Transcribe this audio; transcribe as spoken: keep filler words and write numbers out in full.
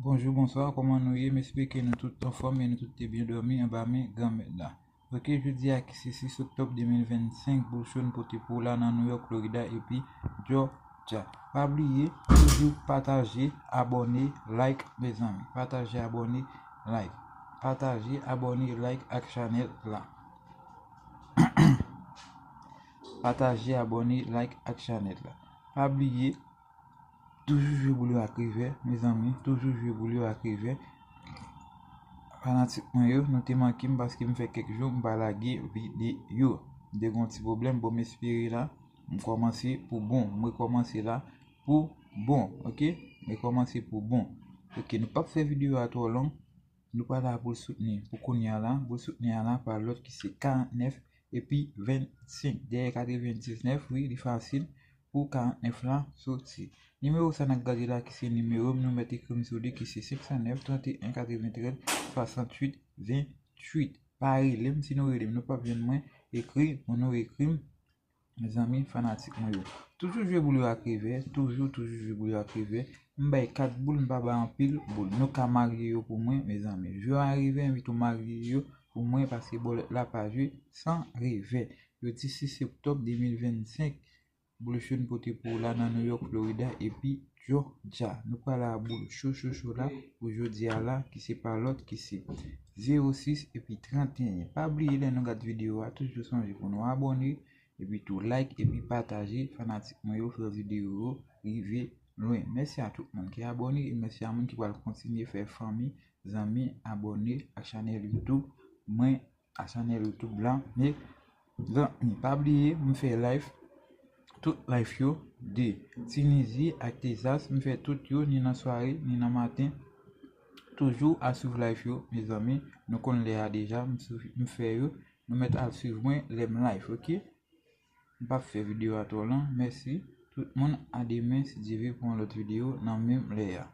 Bonjou, bonswa, kòman nou ye? M espere ke nou tout anfòm e nou tout te byen dòmi anba men Granmèt la. Ok, jodi a ki se sis oktòb de mil vennsenk, Boul Cho n pote pou w la nan New York, Florida epi Georgia. Pa bliye, toujou pataje, abòne, like, mezanmi. Pataje, abòne, like. Pataje, abòne, like ak chanèl la. Pataje, abòne, like ak chanèl la. Pa bliye, toujou jwe boul yo ak revè, mezanmi. Toujou jwe boul yo ak revè. Fanatik mwen yo, nou te manke m paske m fè kèk jou m pa lage videyo. M te gen yon ti pwoblèm, bon, m espere la, m kòmanse pou bon. M rekòmanse la pou bon, ok? M rekòmanse pou bon. Ok, nou p ap fè videyo a twò long. Nou pa la pou l soutni pou kounye a la, pou l soutni a la pa lòt ki se karant nèf epi vennsenk. Dèyè katrevendiznèf, wi, li fasil pou karant nèf la soti. Nimewo sa n ap gade la ki se nimewo m, nou mèt ekri m sou li ki se senk san nèf, trant e en, katreventrèz, swasanntuit, venntuit. Pa rele m, si nou rele m, nou p ap jwenn mwen, ekri pou nou ekri m. Mezanmi, fanatik mwen yo. Toujou jwe boul yo ak revè, toujou, toujou jwe boul yo ak revè. M bay kat boul, m pa bay anpil boul. Nou ka marye yo pou mwen, mezanmi. Jwe yo ak revè, envite w marye yo pou mwen, paske bòlèt la pa jwe san revè. Yo di sis oktòb de mil vennsenk, Boul Cho n pote pou w la nan New York, Florida, epi Georgia. Nou pral a boul cho, cho, cho la pou jodi a la, ki se pa lòt, ki se zewo sis epi trant e en. Pa bliye lè nou gad videyo a, toujou sonje pou nou abòne, epi tou like, epi pataje, fanatik mwen yo, fè videyo yo rive lwen. Mèsi a tout moun ki abòne, e mèsi a moun ki pral kontinye fè fanmi, zanmi, abòne ak chanèl YouTube mwen, ak chanèl YouTube la. Mezanmi, pa bliye, m fè live, tout live yo, de Tinizi ak Texas, m fè tout yo, ni nan sware, ni nan maten. Toujou a swiv live yo, mezanmi. Nou konn lè a deja, m swiv, m fè yo. Nou mèt al swiv mwen lè m live, ok? M p ap fè videyo a twò long. Mèsi tout moun, a demen, si Dye vle, pou yon lòt videyo nan menm lè a.